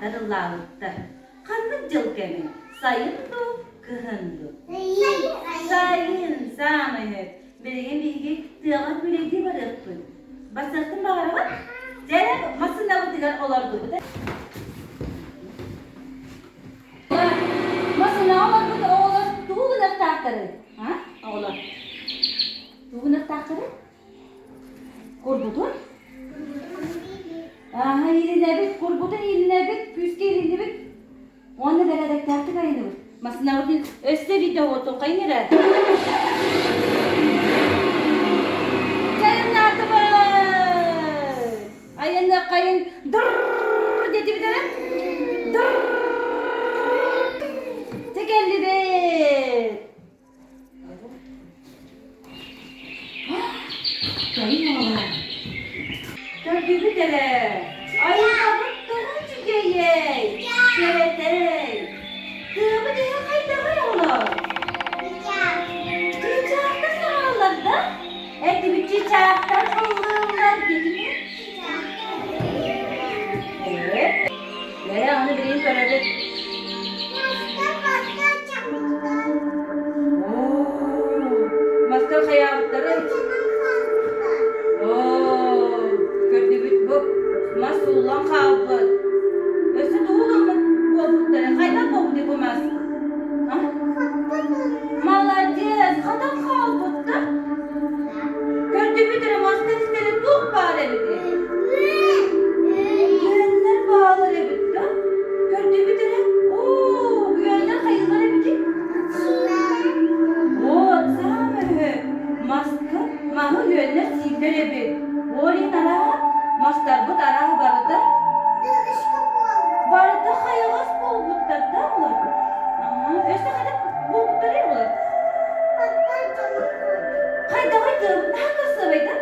Кыргыттар ыллаабыттар. Ханнык дьыл кэмий? Сайын дуу, кыһын дуу? Сайын, саамай сөп. Билигин биһиги тыаҕа күүлэйдии барыахпыт. Барсыахтын баҕараҕыт? Дьэ эрэ, массыынабытыгар олордубут. Массыынаҕа олорбут оҕолор тугу гыныахтаахтарый? А, оҕолор? Тугу гыныахтаахтарый? Курбутун? Ааһа, иилинэбит, курбутун иилинэбит, күүскэ иилиннибит. Уонна бэрээдэктээхтик айаныбыт. Массыынабытын өссө биирдэ оҕотуоххайын эрэ. Дьайыннаатыбыт! Айаныаххайын дыр диэтибит эрэ. Дыр! Дьэ кэллибит! Көрдүбүт эрэ, айылҕабыт тоҕо үчүгэйэй, кэрэтэй! Тыабыт иһэ хайдаҕый оҕолор? Чыычаахтар саҥараллар да? Этибит чыычаахтар ыллыыллар диэтибит. Ээ, Бэрэ аны билигин көрөбүт. Мастар хайаабыттары. Оо, көрдүбүт бу мас сууллан хаалбыт. Өссө тугу гыммыт буолбуттара? Хайдах буолбутуй бу мас? Молодец, хатан хаалбыт да? Көрдүбүт эрэ мастар истэрэ туох баар эбитий? Үөннэр бааллар эбит да? Көрдүбүт эрэ? Оо, үөннэр хайыылар эбитий? Вот, саамай үһү. Маска, маһы үөннэр сииллэр эбит. Ол иһин арааһа, мастарбыт арааһа барыта барыта хайаҕас буолбуттар да олор? Аһа, өссө хайдах буолбуттарый олор? Хайдаҕый тыабыт наһаа красивый да?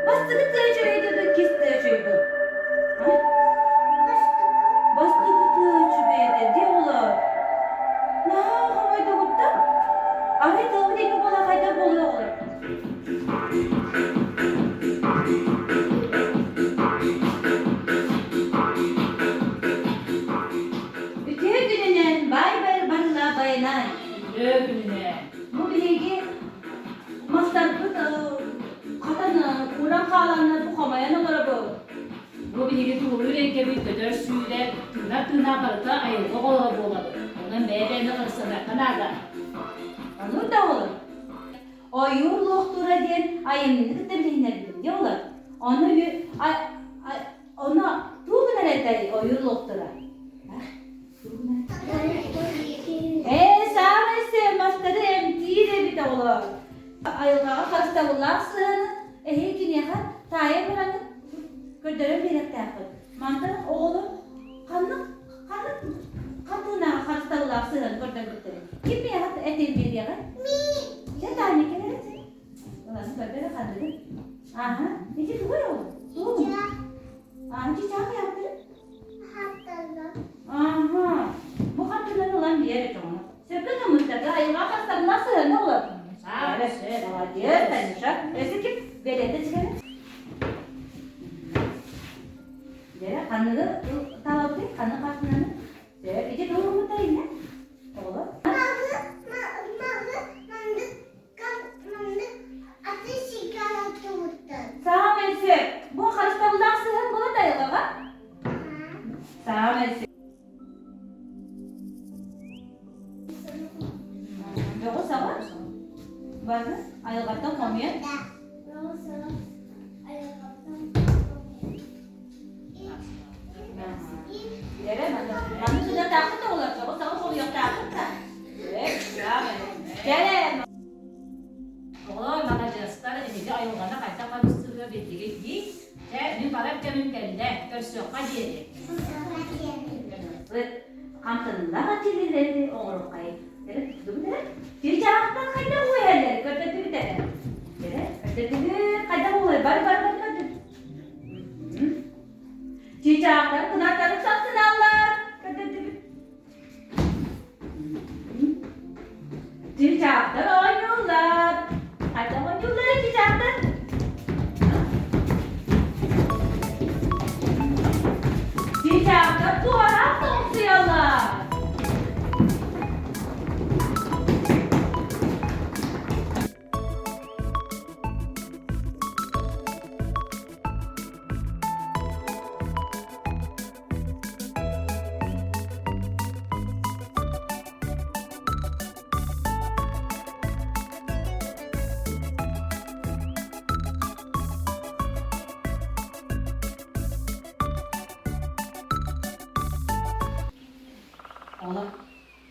Бастакы тыа үчүгэй дуу, иккис тыа үчүгэй дуу? Бастакы тыа үчүгэй этэ дии оҕолор. Наһаа хомойдугут да? Арай тыабыт икки буола хайдах буолуо оҕолор? Үтүө күнүнэн баай-бай барыла байанай. Үтүө күнүнэн. Бу биһиги мастарбыт хатан ууран хааланнар бу хомойон олоробут. Бу биһиги тулалыыр эйгэбит көтөр-сүүрэр, тыынар-тыыннаах барыта айылҕа оҕолоро буолабыт. Онон бэйэ-бэйэни харыстаныахха наада. Ону да олор. Ойуур луохтуура диэн айымньыны кытта билиһиннэрбитим дии олор. Ону ону тугу гынар этэй ойуур луохтуура? Ээ, саамай сөп мастары эмтиир эбит оҕолор. Айылҕаҕа харыстабыллаах сыһыаны эһиги киниэхэ таайан бараҥҥыт көрдөрөн биэриэхтээххит. Мантан оҕолор ханнык ханнык хартыынаҕа харыстабыллаах сыһыаны көрдөрбүттэрий? Ким миэхэ этэн биэриэҕэй? Дьэ, Таня кэлэрэ дьэ. Ылан көрдөрө ханныгын. Ааһа, ити тугуй ол? Тугу? Аа, чычаах хайааттары? Ааһа, бу хартыынаны ылан биэр этэ ону. Сөпкө гыммыттарга айылҕа харыстабыллаах сыһыана олор. Молодец, Танюша. Өссө ким бэлиэтэ чигэрэ? Дьэ, ханныгы талабытый? Ханнык хартыынаны? Сөп, ити тугу иннэ? Оҕолор? Саамай сөп. Бу харыстабыллаах сыһыан буолар да айылҕаҕа? Саамай сөп. Бөҕү саҕа? Бары айылҕаттан хомуйан? Эрэ манны тутатаахпыт оҕолор, бөҕү саҕа хомуйуохтаахпыт да. Кэлэ Оҕолор, маладьыастар, эһиги айылҕаны хайдах харыстыырга биллигит дии? Чэ, мин барар кэмим кэллэ, көрсүөххэ диэри. Хамсаныллаах аччылыылары оҥоруоххай. Эрэ туттубут эрэ. Чыычаахтар хайдах уһуйаллар көрдөтүбүт эрэ. Эрэ көрдөтүбүт хайдах уһуй бар бар бар көрдөт. Чыычаахтар кынаттарын сапсыналлар көрдөтүбүт. Чыычаахтар оонньууллар. Хайдах оонньууллар чыычаахтар? Чыычаахтар туора.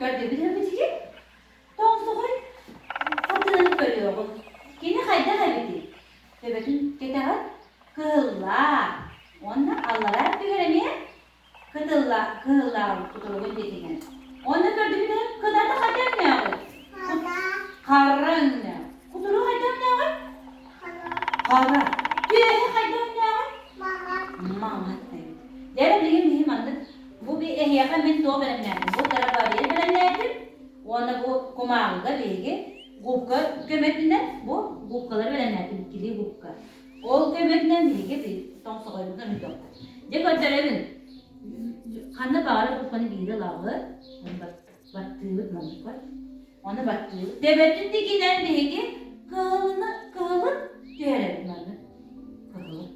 Көрдүгүт эбитигит? Тоҥсоҕой хатыҥын көрүөҕүҥ. Кини хайдах эбитий? Төбөтүн кэтэҕэр кыһыллаах уонна аллараа өттүгэр эмиэ кытылла кыһыллааҕын кутуругун диэкинэн. Уонна көрдүгүт эрэ кыната хайда өҥнөөҕүй? Хара өҥнөөх. Кутурук хайда өҥнөөҕүй? Хара. Түөһэ хайда өҥнөөҕүй? Маҥан эбит. Дьэ эрэ билигин биһи маннык бу эһиэхэ мин туох бэлэмнээтим? Бу тарабарьер бэлэмнээтим уонна бу кумааҕыга биһиги губка көмөтүнэн бу губкалары бэлэмнээтим иккилии губка. Ол көмөтүнэн биһиги тоҥсоҕойбутун ыытыахпыт. Дьэ көрдөрөбүн. Ханна баҕарар губканы биири ылаҕыт, баттыыбыт маннык Ону баттыыбыт. Төбөтүн дигинэн биһиги кыһылыны кыһылын түһэрэбит маннык. Кыһылын.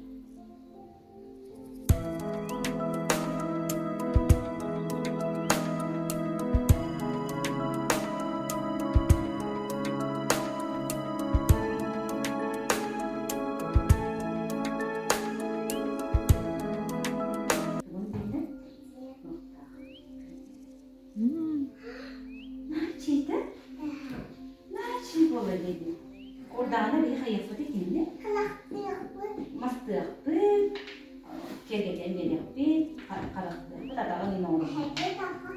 Нааччыйда? Нааччый буола диэбит. Курдаана биһи хайыахпыт итиннэ? Мастыахпыт, киэргэтэн биэриэхпит, харахтыахпыт, атаҕын иҥэ оҥоруохпут.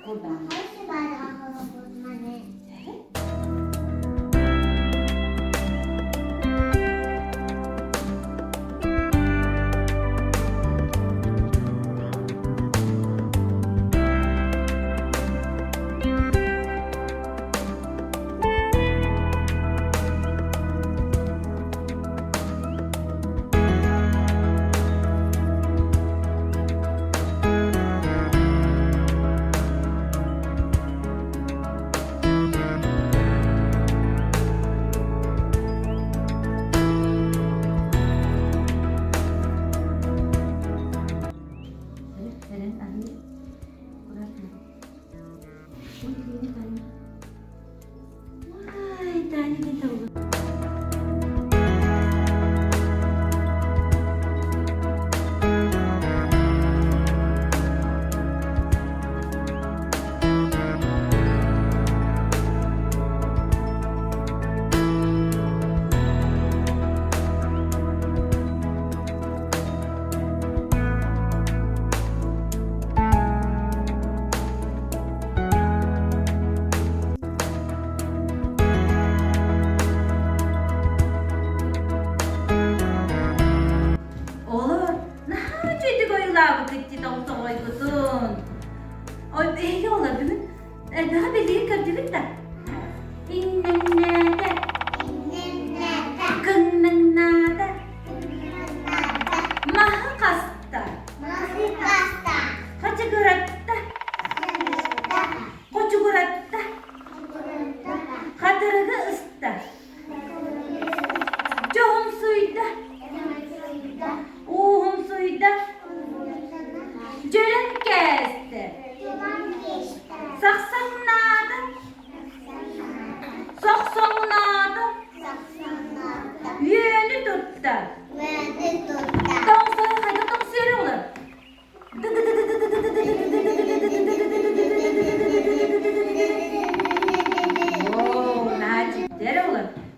Курдаана. Олор наһаа үчүгэйдик ойуулаабыккыт дии тоҥсоҕойгутун. Ой, эһиги олор бүгүн элбэҕи билигин көрдүгүт да? Иҥнэҥнээтэ. Иҥнэҥнээтэ. Кыҥнаҥнаата. Кыҥнаҥнаата. Маһы хаста. Маһы хаста. Хачыгыратта. Хачыгыратта. Хочугуратта. Хочугуратта. Хатырыгы ыста. Дьоһумсуйда. Ууһумсуйда. Дьөрөн кээстэ. Сахсаҥнаата. Сохсоҥноото. Үөнү тутта. Тоҥсой хайда тоҥсуйар оҕолор?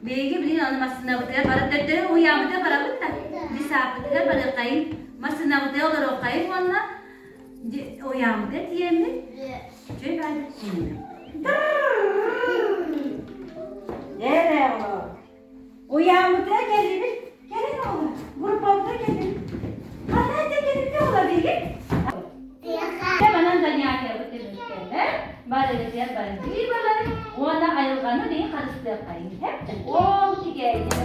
Биһиги билигин аны массыынабытыгар баран төттөрү уһуйааммытыгар барабыт да десаппытыгар барыаххайын массыынабытыгар олоруоххайын уонна уһуйааммытыгар тиийэммит үчүгэй баайдык Дээрэ оҕолор Уйааммытыгар кэллибит, кэлин оҕолор, группабытыгар кэллибит. Ханна этэ кэлбит оҕолор биһиги? Дьэ манан занятиябыт түмүктэннэ. Барыгытыгар барытыы балары уонна айылҕаны биһи харыстыаххайын. Ол тигээйдэ.